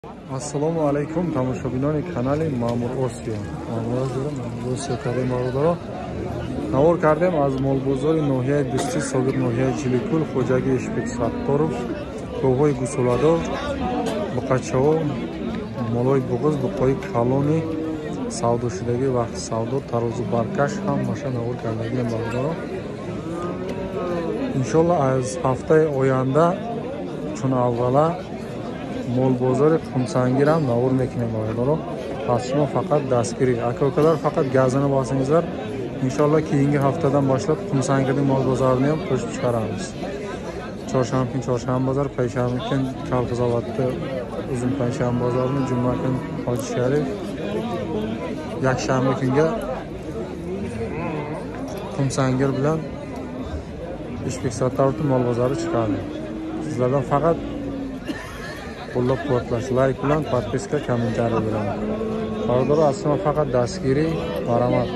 Ассалому алайкум, тамошобинони канали Маъмур Осиё. Маъмур Осиё кардем бародаро. Навор кардем аз молбозори ноҳияи Дӯстӣ, собиқ ноҳияи Ҷиликул, хоҷаги Ишбек Сатторов, говҳои гусоладор, буқачаҳо, молои буғуз, буқои калони савдошудагӣ, вақти савдо, тарозу баркаш ҳамаша навор кардагием бародаро. Иншолло аз ҳафтаи оянда чун аввала молбозори Қумсангирам навор мекунем бародаро. Пас шумо фақат дастгирӣ, ака-укалар фақат газini bosingizlar. Иншолло keyingi haftadan boshlab Qumsangirning molbozorini ham qo'shib chiqaramiz. Chorshanba kun Chorshanba bozor, payshanba kun Kalxizovodda uzun payshanba bozorini, juma kun Hoji Sharif, yakshanba kunga Qumsangir bilan Ishbek Sattorovning molbozori chiqadi. Sizlardan faqat qo'llab-quvvatlash, like bilan, podpiska, kommentariy bilan. Barodarlar, aslida faqat dastgirӣ, marhamat.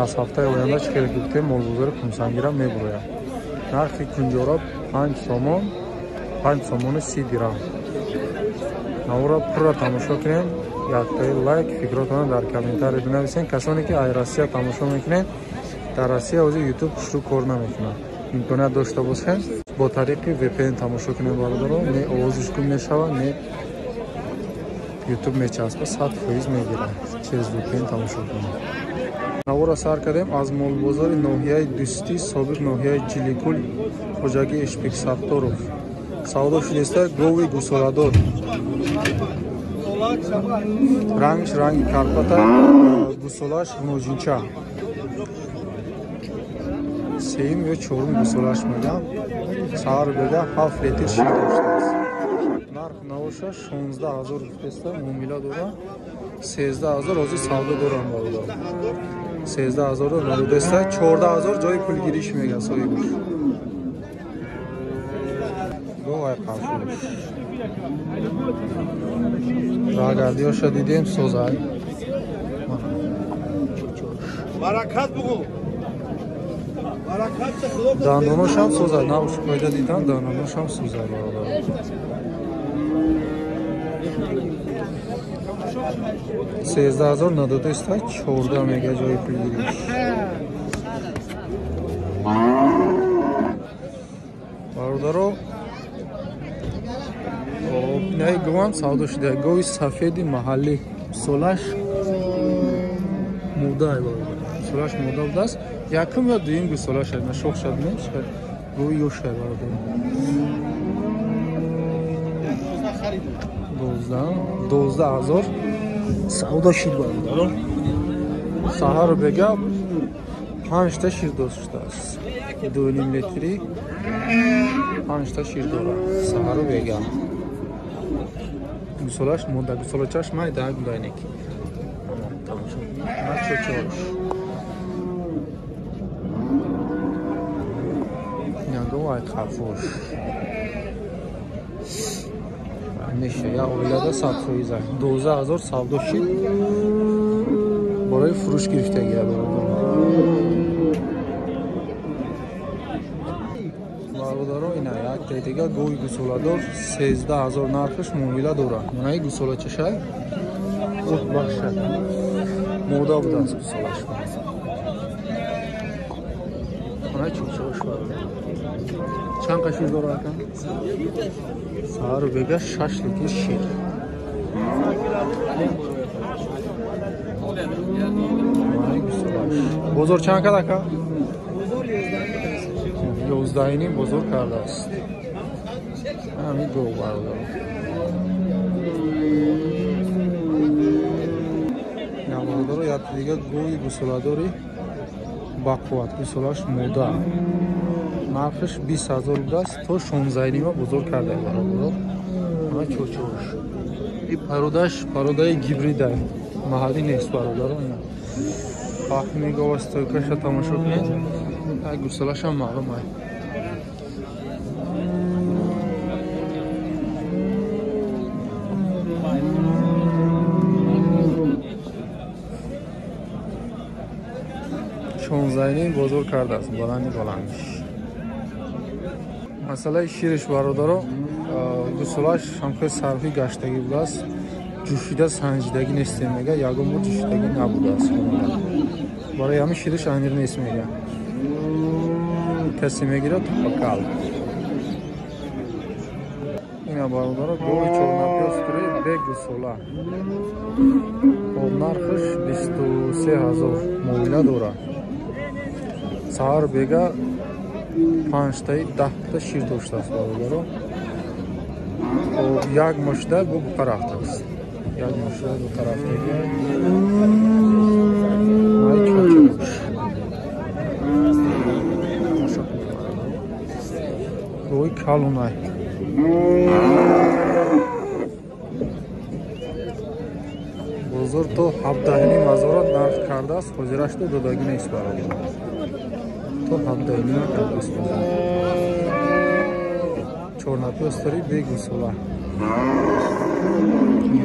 Аз ҳафтаи оянда чӣ гуфтем, молбозори Қумсангир ҳам мебурояд. Нархи кунҷора 5 сомон, 5 сомони 30 дирам. Навора пурра тамошо кунем, яктаи лайк, фикротонро дар комментарий бинависен. Касоне ки ай Россия тамошо мекунед, дар Россия ҳозир YouTube хушрӯ кор намекунад. Имконият дошта бошед, бо тариқи VPN тамошо кунед бародаро, не овозиш гум мешавад, не YouTube мечаспад, 100% мегирад. Через VPN тамошо кунед. Навора сар кардем аз молбозори ноҳияи Дӯстӣ, собиқ ноҳияи Ҷиликул, хоҷаги Ишбек Сатторов. Савдо шудааст гови гусоладор. Рангш ранги карпата, гусолаш ноҷинча. Сеюм ё чорум гусолаш мегам. Саҳар бега 7 литр шир доштааст. Нарх навоша 16 000 гуфтааст, муомила дора. 13 000 ҳозир савдо дорам бародар. 13 000 надодааст, 14 000 ҷои пулгириш мега соҳибаш. Говай қафуш. Рагардиёша дидем, созай. Баракат бугу. Дандоношам созай, навш қоида дидан, дандоношам созай бародар. 13 000 надодааст, 14 мега ҷои пулгириш. Бародаро, инаи говам савдо шуда. Гови сафеди маҳаллӣ, солаш мурда, солаш мурда будааст. Якум ё дуюм гусолаш на шох шад нест, гови ёшай бародар. 12 000 савдо шид бародаро. Саҳару бега 5 та шир доштааст. 2,5 литри 5 та шир дорад. Саҳару бега. Гусолаш мурда, гусолачаш майда гулайнек. Тамошо кунед. Чочош. Ягон қафош. Меша, я оилада 100%. 12 000 савдо шид. Барои фурӯш гирифтагия бародаро. Бародаро, ина як дига гови гусоладор 13 000 нархаш муомила дорад. Манаи гусолачашай от бахшад. Мода будааст гусолаш. Мана чӯчош бародар. Чанд қашир дорад ака? Саҳару бега 6 литр шир. Бозор чанд кард ака? 11,5 бозор кардааст. Ҳамин гов бародар. Бародаро, як дига гови гусоладори бақувват, гусолаш мурда. Нархаш 20 000 будааст, то 16,5 бозор карда бародаро. Ана чочош. И пародаш пародаи гибрида, маҳаллӣ нест бародаро. Ина фахми гова стойкаша тамошо кунед. Ай гусолашам маълум ай. 16,5 бозор кардааст, баланди баландиш. Масъалаи шириш бародаро, Гусолаш ҳамхел сарфи гаштагӣ будааст. Ҷӯшида санҷидагӣ нестем мега, ягон бор ҷӯшидагӣ набудааст. Барои ҳамин шириш анир нест мега. Касе мегирад таваккал. Ина бародаро гови чорнапёс тури бе гусола. Хоб нархаш 23 000 муомила дорад. Саҳар бега 5таи 10та шир доштааст бародаро. Хоб як мошда бу буқа рафтааст. Як мошда буқа рафтага. Ай чочош. Гови калонай. Бозор то 17,5 ҳазора нарх кардааст, ҳозирашто додагӣ нест бародар. То 17,5 кардааст бозор. Чорнапёс дори бе гусола.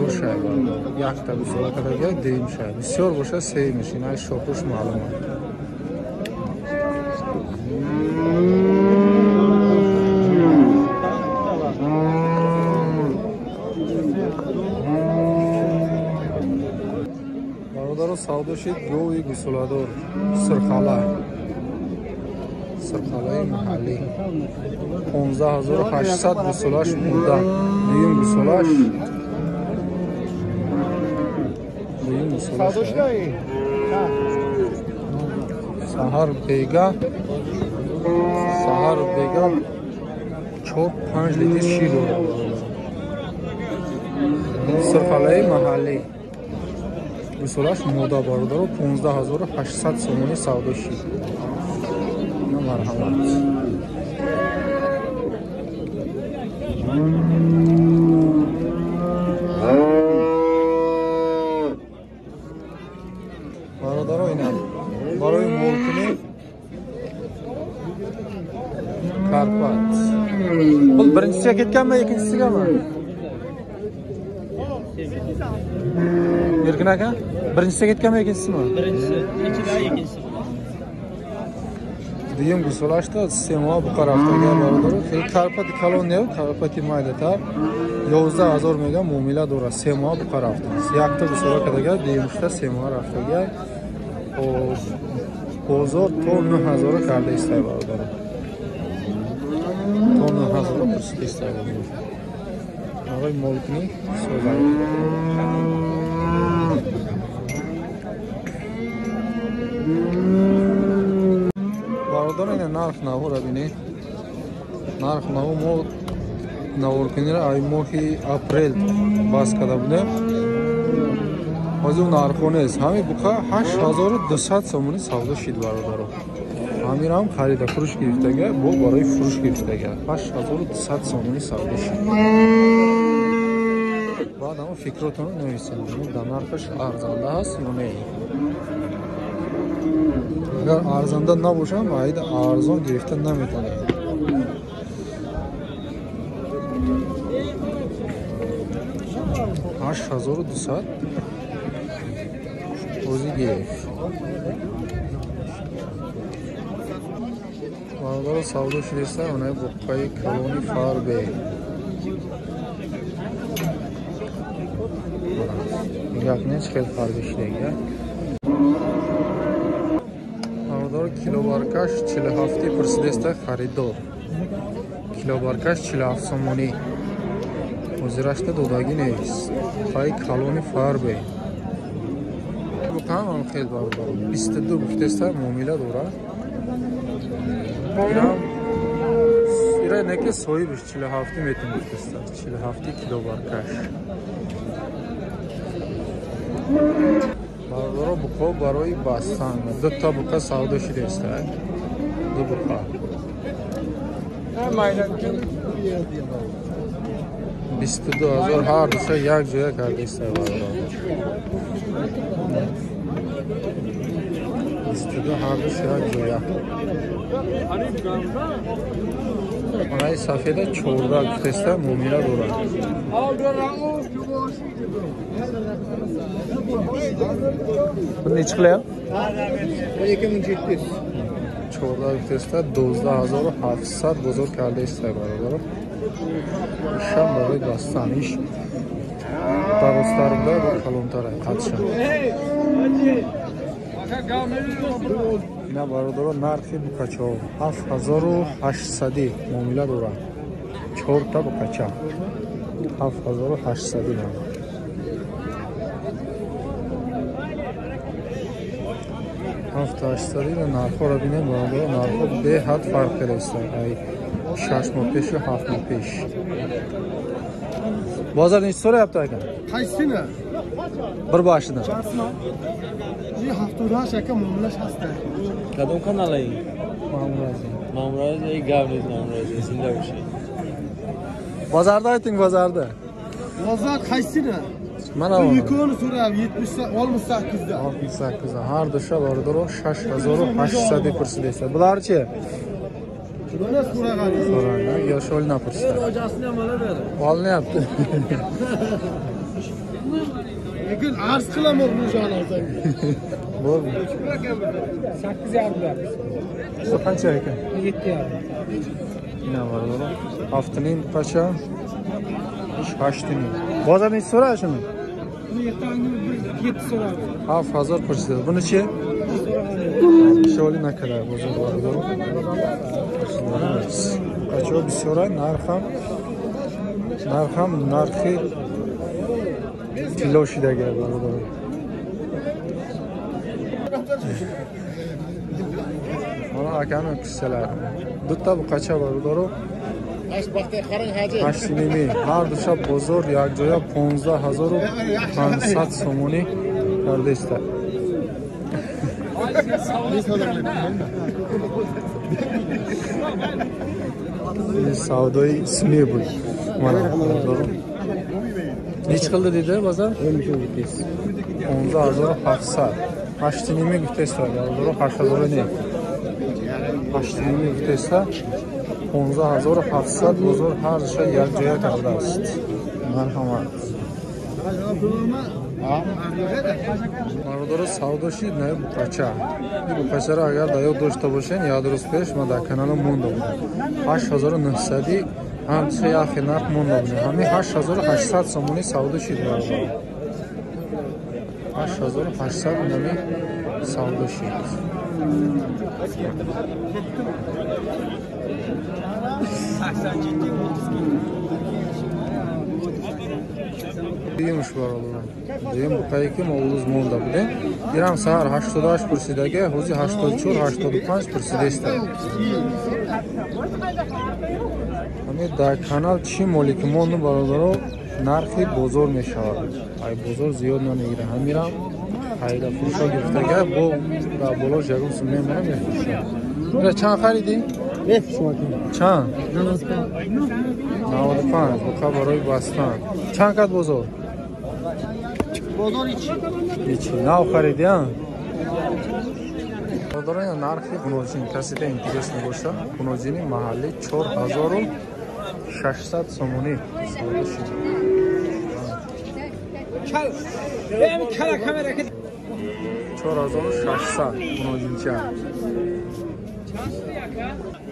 Ёшай бародар. Якта гусола кардага, дуюм шай. Бисёр боша сеюмиш, инай шохуш маълум аст. Бародаро савдо шид гови гусоладор сирхала. Сирхалаи маҳаллӣ. 15 800 гусолаш буда. Дуюм гусолаш. Дуюм гусолаш. Саҳар бега 4-5 литр шир дорад. Сирхалаи маҳаллӣ. Гусолаш мода бародаро 15 800 сомонӣ савдо шид. Ина марҳамат. Бародаро ина барои молкунӣ Карпат. Бул birinchisiga ketganmi, ikkinchisigami? Erkin aka, birinchisiga ketganmi, ikkinchisimi? Birinchisi, ichida ikkinchisi. Дуюм гусолашта 3 моҳ буқа рафтага бародаро. Карпати калон не, Карпати майдатар. 11 000 мега муомила дорад. 3 моҳ буқа рафтааст. Якта гусола кардага, дуюмшта 3 моҳ рафтага. Бозор то 9 000 карда истай бародаро. То 9 000 пурсида истай бародаро. Барои молкунӣ созад. Бародаро ина нарх навора бинед. Нарх наво мо наворкуниро ай моҳи апрел бас карда будем. Ҳозир нархҳо нест. Ҳамин буқа 8200 сомонӣ савдо шид бародаро. Ҳаминам харида фурӯш гирифтага, бо барои фурӯш гирифтага. 8200 сомонӣ савдо шид. Баъд ҳама фикротонро нависед. Дар нархаш арзанда ҳаст ё не? Агар арзанда набошам, аида арзон гирифта наметавонед. 8200 ҳозир гирифт. Бародаро савдо шудеста онаи буққаи калони фарбе. Нигоҳ кунед, чӣ хел фарбе шудагия. Бародаро килобаркаш 47 пурсидеста харидор. Килобаркаш 47 сомонӣ. Ҳозирашта додагӣ нест. Қай калони фарбе. Буқам хел бародаро. 22 гуфтеста муомила дорад. Ира неки соҳибиш 47 метр гуфтеста. 47 килобаркаш. Бародаро буқо барои бастан. Дута буқа савдо шудеста. Ду буқа. 22 000 ҳар душа як ҷоя кардеста бародаро. 22 ҳар душ як ҷоя. Онаи сафеда 14 гуфтеста муомила дорад. Bu neçi qilyapti? 2700. 14 гуфтеста 12 700 бозор кардаиста бародаро. Ишам барои бастан. Иш дарозтар буда ва калонтар қадша. Ина бародаро нархи букачаҳо 7800 муомила дорад. 4 та букача 7800 нарх. 7800 нархҳоро бинем бародаро, нархҳо беҳад фарқ кардаистанд ай 6 моҳ пешу 7 моҳ пеш. Бозор nechi so'rayapti aka? Qaysini? Bir boshidan. 78 aka, muomalash hasta. Кадом каналаи? Мамурази. Мамурази, гап нест, Мамурази, зинда бошед. Bozorda ayting, bozorda. Bozor qaysini? Mana bu ikkovini so'rayapti, 70 68 da. 68 da. Har dusha barодаро 6800 pursidesa. Bularchi? Buni so'ragan. So'ragan, yosh o'lna pursida. Hojasini ham olaveradi. Olinyapti. Lekin arz qilaman bu joni olsang. Bo'ldi. 8,5 deyapmiz. Bu qancha ekan? 7,5. Ina barодаро. Haftaning qacha? Ish 8ning. Bozor nechi so'radi shuni? Buni 7 so'radi. 7000 pursida. Buni-chi? Sholi nakada bozor barодаро. Qacha bisyor narx ham narxi tillо шидаги бародаро. Mana akani qissalari. Bitta buqacha barодаро. 8,5 ҳар душа бозор якҷоя 15500 сомонӣ кардаиста. Савдои исме буд. Mana бародаро. Nechi qildi dedi bozor? 15700. 8,5 гуфтаиста бародаро, 8000 не. 8,5 гуфтаиста. 15700 бозор ҳар душа якҷоя кардааст. Марҳамат. Бародаро савдо шид на буқача. Ин буқачаро агар дар ёд дошта бошен, як рӯз пеш ман дар каналам монда будам. 8900 ҳар душа як хел нарх монда будем. Ҳамин 8800 сомонӣ савдо шид бародаро. 8800 нами савдо шид. Дуюмш бародаро. Дуюм буқае ки мо рӯз монда будем. Ирам саҳар 88 пурсидаги, ҳозир 84, 85 пурсидаиста. Ҳамин дар канал чӣ моле ки монду бародаро, нархи бозор мешавад. Ай бозор зиёд намегирад. Ҳамирам хайда фурӯшо гирифтага, бо дар болош ягон сум мемонад мефурӯшад. Ира чанд харидӣ? Чанд? 95. Буқа барои бастан. Чанд кад бозор? Бозор ҳеч. Ҳеч. Нав харидӣ, а? Бародаро, ина нархи хунозин касида интерес набошад. Хунозини маҳаллӣ 4600 сомонӣ савдо шуд. 4600 хунозинча.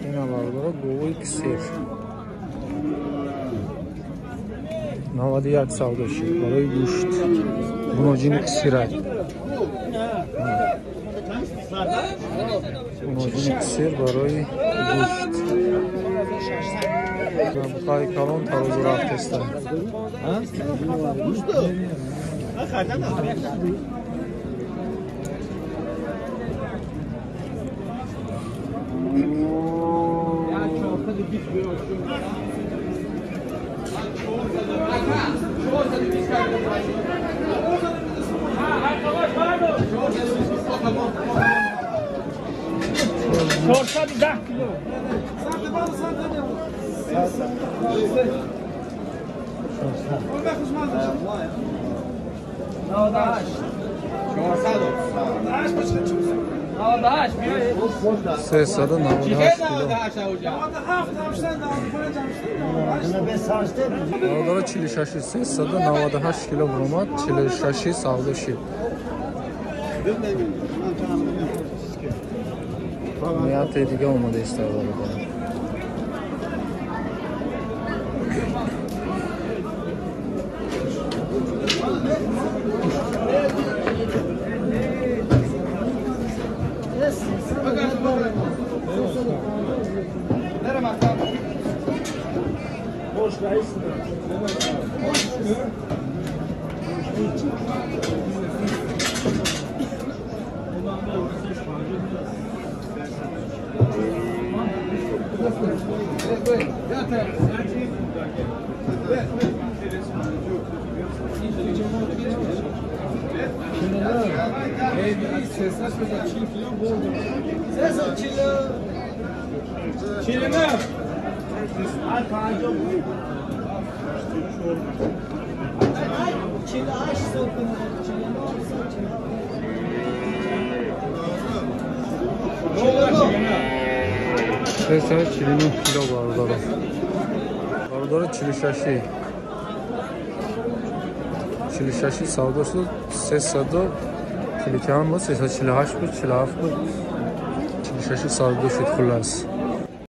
Ина бародаро говои кисер 91 савдо шуд барои гӯшт. Хунозини кисирак. Хунозини кисир барои гӯшт. Буқаи калон тарозу рафтеста. 410 kilo. 398 кило. Бародаро 46 398 кило буромад, 46 савдо шид. Мияте дига омада истода бародаро. Сесад чилину кило бародаро. Бародаро 46. 46 савдо шуд, 340 чанд буд, 348 буд, 47 буд. 46 савдо шуд хуллас.